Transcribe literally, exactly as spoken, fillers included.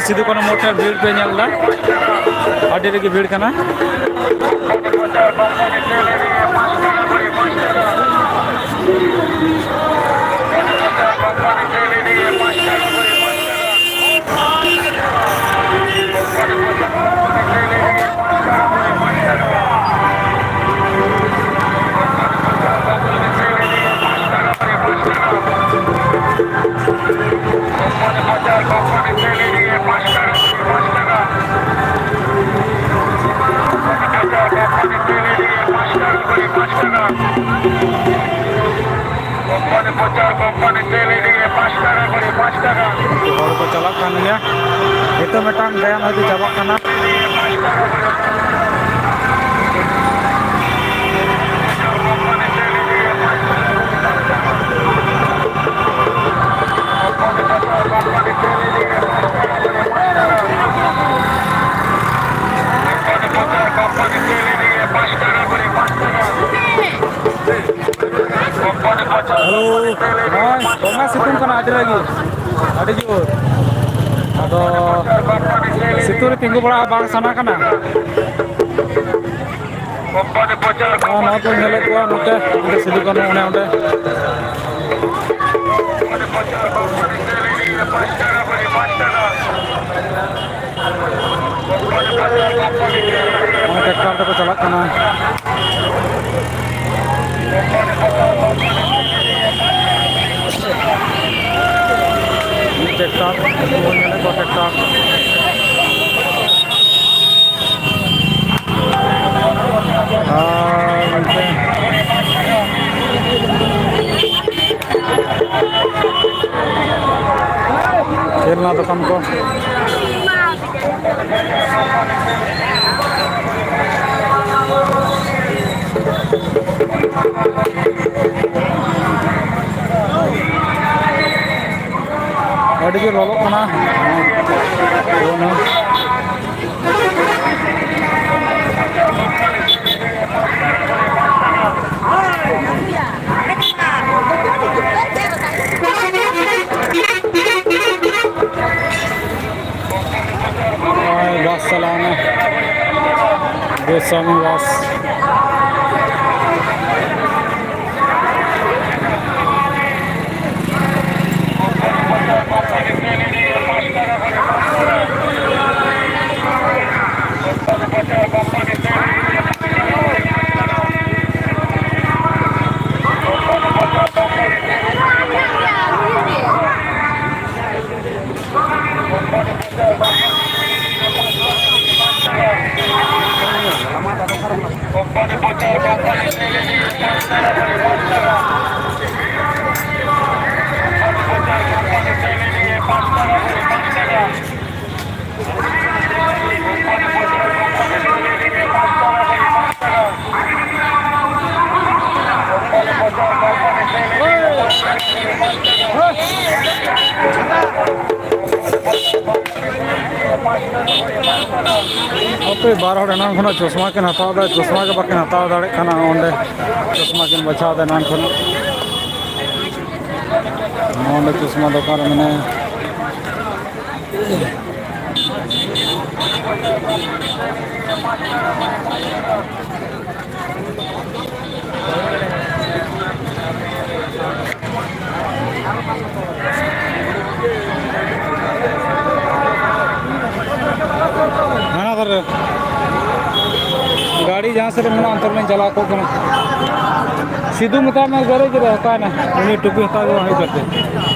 ᱥᱤᱫᱩ ᱠᱟᱹᱱᱦᱩ ᱢᱳᱲ ᱴᱷᱮᱱ ᱵᱷᱤᱲ ᱯᱮ ᱧᱮᱞ ᱮᱫᱟ, ᱟᱹᱰᱤ ᱨᱟᱹᱜᱤ ᱵᱷᱤᱲ ᱠᱟᱱᱟ᱾ ᱦᱚᱲ ᱠᱚ ᱪᱟᱞᱟᱜ ᱠᱟᱱ ᱜᱮᱭᱟ᱾ ᱱᱤᱛᱚᱜ ᱢᱤᱫᱴᱟᱝ ᱵᱮᱭᱟᱢ ᱦᱚᱭᱛᱳ ᱪᱟᱵᱟᱜ ᱠᱟᱱᱟ᱾ ᱦᱮᱞᱳ, ᱦᱳᱭ, ᱫᱚᱢᱮ ᱥᱤᱛᱩᱝ ᱠᱟᱱᱟ ᱟᱹᱰᱤ ᱨᱟᱹᱜᱤ, ᱟᱹᱰᱤ ᱡᱳᱨ᱾ ᱟᱫᱚ ᱥᱤᱛᱩᱝ ᱨᱮ ᱛᱤᱸᱜᱩ ᱵᱟᱲᱟ ᱵᱟᱝ ᱥᱟᱱᱟ ᱠᱟᱱᱟ᱾ ᱟᱨ ᱱᱚᱣᱟ ᱠᱚ ᱧᱮᱞᱮᱫ ᱠᱚᱣᱟ ᱱᱚᱛᱮ, ᱚᱸᱰᱮ ᱥᱤᱫᱩ ᱠᱟᱹᱱᱦᱩ ᱚᱱᱮ ᱚᱸᱰᱮ᱾ ᱱᱚᱜᱼᱚᱭ ᱴᱨᱟᱠᱴᱟᱨ ᱛᱮᱠᱚ ᱪᱟᱞᱟᱜ ᱠᱟᱱᱟ᱾ ᱢᱤᱫ ᱴᱨᱟᱠᱴᱟᱨ, ᱩᱱᱠᱩ ᱵᱚᱱ ᱧᱮᱞᱮᱫ ᱠᱚᱣᱟ ᱴᱨᱟᱠᱴᱟᱨ᱾ ᱟᱨ ᱱᱚᱛᱮ ᱠᱷᱮᱞᱱᱟ ᱫᱚᱠᱟᱱ ᱠᱚ᱾ ᱟᱹᱰᱤ ᱡᱳᱨ ᱞᱚᱞᱚᱜ ᱠᱟᱱᱟ᱾ ᱜᱳᱥᱟᱢᱤ ᱵᱟᱥ᱾ ᱦᱟᱯᱮ, ᱵᱟᱨ ᱦᱚᱲ ᱮᱱᱟᱝ ᱠᱷᱚᱱᱟᱜ ᱪᱚᱥᱢᱟ ᱠᱤᱱ ᱦᱟᱛᱟᱣ ᱮᱫᱟ, ᱪᱚᱥᱢᱟ ᱜᱮ ᱵᱟᱹᱠᱤᱱ ᱦᱟᱛᱟᱣ ᱫᱟᱲᱮᱭᱟᱜ ᱠᱟᱱᱟ᱾ ᱚᱸᱰᱮ ᱪᱚᱥᱢᱟ ᱠᱤᱱ ᱵᱟᱪᱷᱟᱣ ᱮᱫᱟ ᱮᱱᱟᱝ ᱠᱷᱚᱱᱟᱜ᱾ ᱱᱚᱰᱮ ᱪᱚᱥᱢᱟ ᱫᱚᱠᱟᱱ ᱨᱮ ᱢᱮᱱᱟᱭᱟ᱾ ᱦᱟᱱᱟ ᱫᱷᱟᱨᱮ ᱜᱟᱹᱰᱤ ᱡᱟᱦᱟᱸ ᱥᱮᱫ ᱨᱮ ᱢᱮᱱᱟᱜᱼᱟ, ᱚᱱᱛᱮ ᱨᱮᱞᱤᱧ ᱪᱟᱞᱟᱣ ᱠᱚᱜ ᱠᱟᱱᱟ᱾ ᱥᱤᱫᱩ ᱢᱮᱛᱟᱭ ᱢᱮ, ᱜᱟᱹᱰᱤ ᱪᱮᱫ ᱚᱠᱟᱭᱮᱱᱟ? ᱩᱱᱤ ᱴᱩᱯᱤ ᱦᱟᱛᱟᱣ ᱜᱮ ᱵᱟᱝ ᱦᱩᱭᱩᱜ ᱠᱟᱱ ᱛᱟᱭᱟ᱾